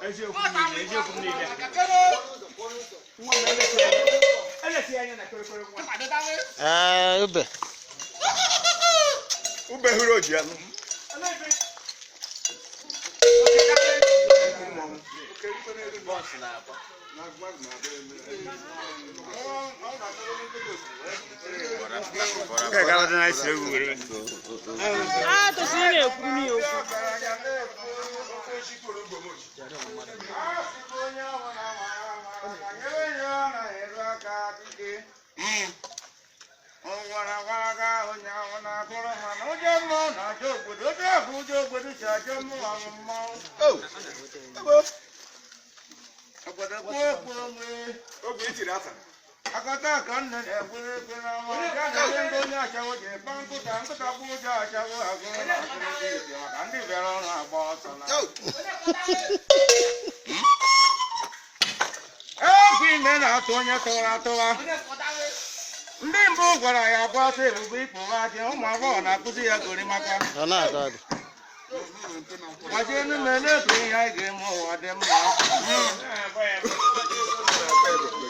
Eziokwu niile, eziokwu niile. Nwa m elesi anya na kwerekwere nwa. Ee, ube. Ube hụrụ oji ya nụ. Nke ga adị na isi egwu were. A tosiri ị na-ekwuru n'ihe okwu. Oge itiri asa. Akata ka nne na-ekwere ekwe n'ọnwa, ya na-enye ndị onye achawo ji ekpe nkụta nkụta bụ ụjọ achawo agụrụ na agụrụ dị ite maka ndị bịara ọrụ agba ọsọ na. Egwu ime na-atụ onye tụrụ atụwa. Ndị mbụ gwara ya gwa ọsọ ebube ikpụrụ aja, ụmụ agbọghọ na-akụzi ya gorimaka. Ọ na-atọ adị. Gbajie enume na-eto ihe anyị ga-eme ụwa dị mma.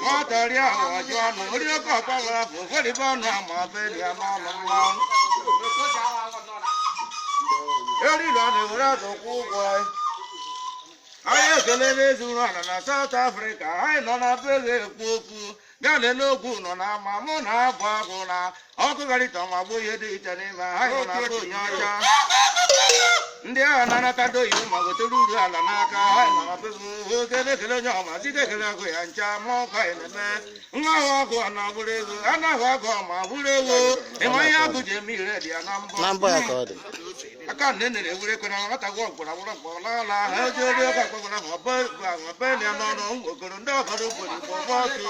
Nwata rie ahụ ọjụ ọnụ, ori oke ọkpa gwara afọ, ụfọdụ ọnụ ama beli ama ọnụ mmanwụ. Eriri ọ na-ewere azụ kwụ ụgwọ. Anyị ekelele ezuru ala na South Africa, anyị nọ na be gị ekwu okwu. Bịa lelee okwu nọ na ama mụ na abụ agụ na ọkụ garịta ma gbuo ihe dị iche n'ime anyị nọ na be onye ọcha. Ndị agha na-anata oyibo ma wetara uru ala n'aka anyị nọ na be gị okele ekele onye ọma site ekele agụ ya ncha ma ọkụ anyị na-eme nwa ahụ ọgụ a na-abụrụ ego anaghị agụ ma bụrụ ego ịma ihe agụ ji eme ire dị ya na mbọ Na mbọ ya ka ọ dị. Aka nne nere ewure kwere na nwata gwọ gwara gwara gwara ala ha eji ori ọka gwara ma be ya n'ọnụ ngwogoro ndị ọgọdọ gwere gbọgbọ ọsọ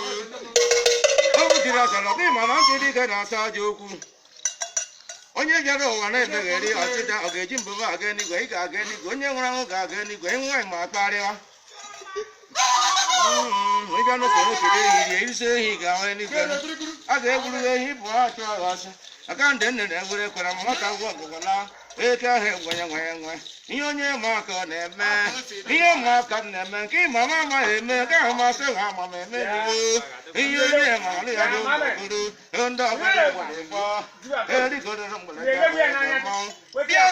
o butiri asara ọkụ ịma na ntị dike na-asa aja okwu. Onye bịara ụwa na-emegheri ọchịcha ọ ga-eji mbụba aga eluigwe, ị ga-aga eluigwe, onye nwụrụ anwụ ga-aga eluigwe, nwaanyị ma akparịwa ịbịa n'okporo okere ehi rie isi ehi ga-ahụ eluigwe a ga-egburu ehi bụ achụ agha ọsọ aka ndị nne na-egwere ekwere ma nwata gwọ ọgụgụ na eke ahụ enwenye nwe enwe ihe onye ma aka ọ na-eme ihe ma aka m na-eme nke ịma ma amaghị eme nke ahụ masị ha ama m eme eluigwe ihe onye ma alụ ya bụ okpokoro ndị ọbụla gwara ịgbọ erigororo mgbere mmanwụ bịa.